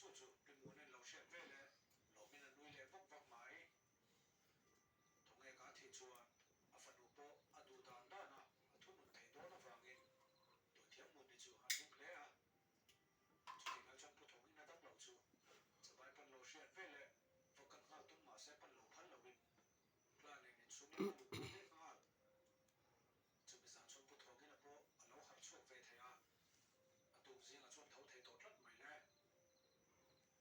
Chu chu Pi Muanin lo hriat ve leh lawmin a nui leh vak vak mai. Tunge ka thih chuan a fanu pawh a duh dan dan a a thunun theih dawn avangin Dawithiam Muni chu a hlim hle a. Chutih lai chuan Pu Thawngin a dam lo chu Chabai pan lo hriat ve leh va kal nghal tum mahse pan lo phal loin Plan nen inchhung lam a lut pui leh nghal. Chumi zan chuan Pu Thawngina pawh a lo harh chhuak ve thei a, a tuk zingah chuan tho thei tawh tlat mai le.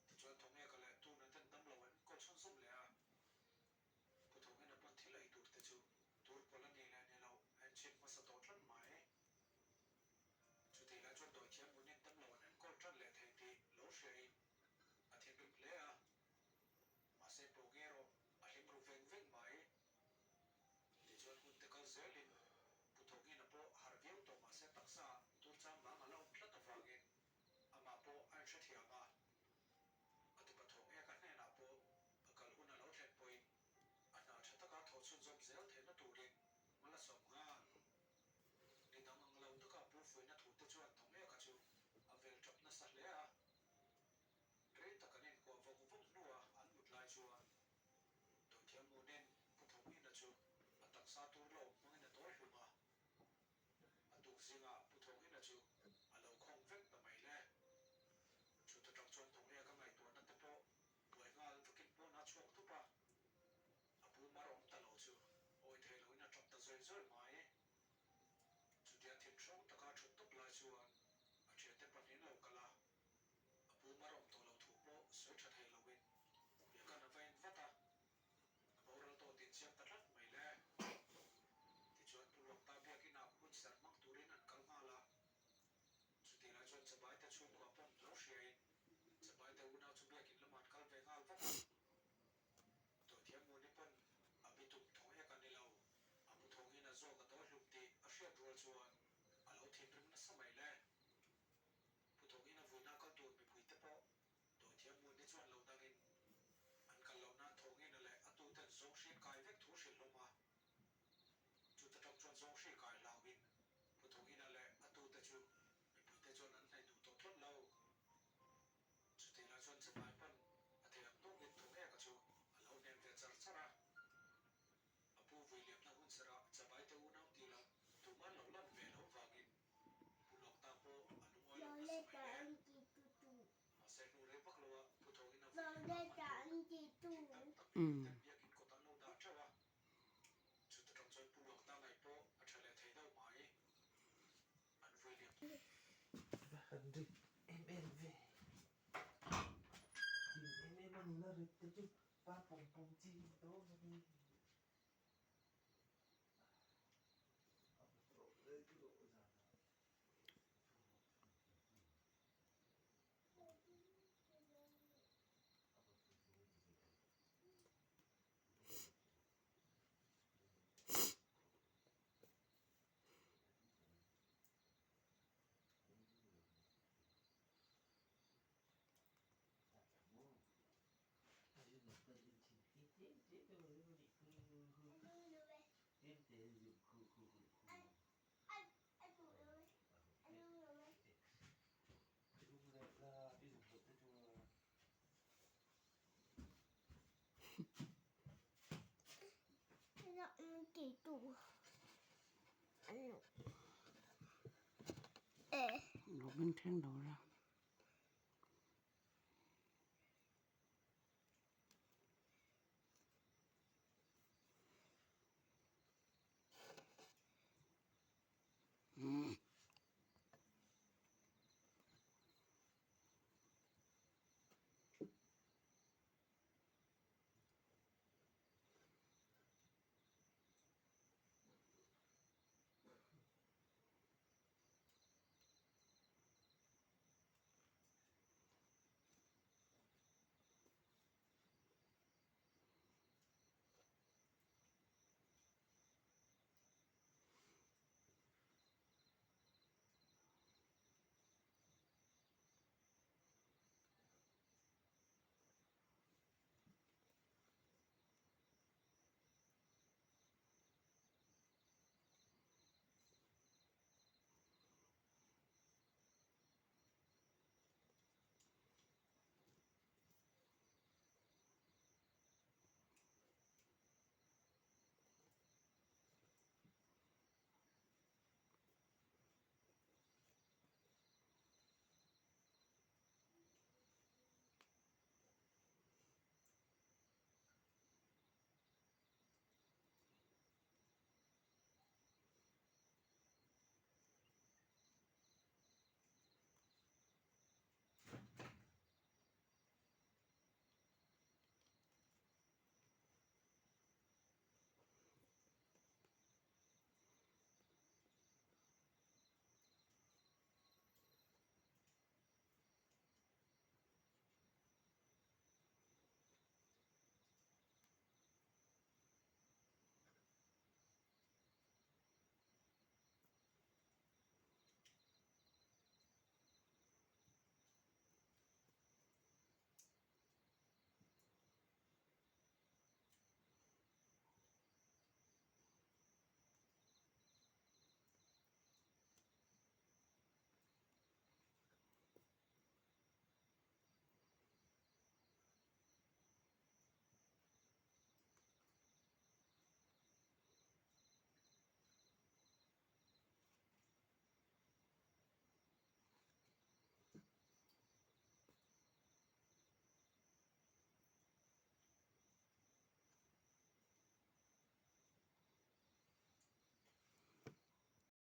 Tichuan Thawngeka leh Tuna ten damlo an kawl chhunzawm leh a, Pu Thawngina pawn thil ei tur te chu tur pawlh a ni leh ni lo a inchhip hmasa tawh tlat mai. Chutih lai chuan Dawithiam Munin damlo an enkawl tan leh thei tih lo hriain a thinrim hle a, mahse Pawng erawh a hlim ru veng veng mai. Tichuan hun te kal zelin Pu Thawngina pawh harh viau tawh mahse taksa tur chang vang a la awm tlat avangin amah pawh a inhrethiam a. A tupa Thawng eka hnenah pawh a kal hun a lo thlen pawhin a hna tha taka thawh chhunzawm zel theihna turin hma la sawm nghal. Ni dang ang lo taka Pu Fuina thu te chuan Thawng eka chu a vel tap nasa hle a. Rei tak an inkuah vawng vawng hnua an mut lai chuan Dawithiam Munin Pu Thawngina chu a taksa tur lo hmangin a tawi hlum a. A tuk zingah Pu Thawngina chu a lo khawng vek ta mai le. Chuta tang chuan Thawngia ka ngaihtuahna te pawh buai nghal vakin pawn a chhuak thup a. A pu mar awm ta lo chu awi thei loin a tap ta zawi zawi mai. Chutia thinhrang taka thut tawp lai chuan a thiante pahnihin lo kal a. A pu mar awm tawh lo thu pawh sawi tha thei loin Biakan a va en vat a, a boral tawh tih chiang ta tlat mai le. Tichuan Pu Luakta biakinah hun serh hmang turin an kal nghal a. Chutih lai chuan Chabaite chhungkua pawn lo hriain Chabaite unau chu biakin lamah an kal ve nghal vat a. Dawithiam Muni pawn a bitum thawng ek a ni lo, a mu thawngin a zawk a tawi hlum tih a hriat rual chuan a lo thinrim nasa mai le. Pu Thawngin a vuina kal tur mipuite pawh Dawithiam Muni chuan lo dangin an kal loh nan Thawngina leh a tuten zawng hriat kai vek thu hrilh hlawm a. Chuta tang chuan zawng hri kai hlauin Pu Thawngina leh a tute chu mipuite chuan an hnaih duh tawh tlat lo. Chutih lai chuan Chapai pawn a thei ang tawkin Thawngeka chu a lo hnem ve char char a. A pu vui liamna hun serah Chapaite unau tih loh tuman lo lan ve loh vangin Pu Lawkta pawh a lungawi lo nasa mai le. Mahse hnu rei vak loah Pu Thawngin a vui liamna hman tur thing tam tak mipuiten biakin kawt an lo dah teuh a. Chuta tang chuan Pu Lawkta ngaih pawh a tha leh thei deuh mai. An vui liam. Va han rit em em ve. Thing em em a nula rit te chu pa pawng pawng chi ni dawn a ni. Lo beng thleng lo la.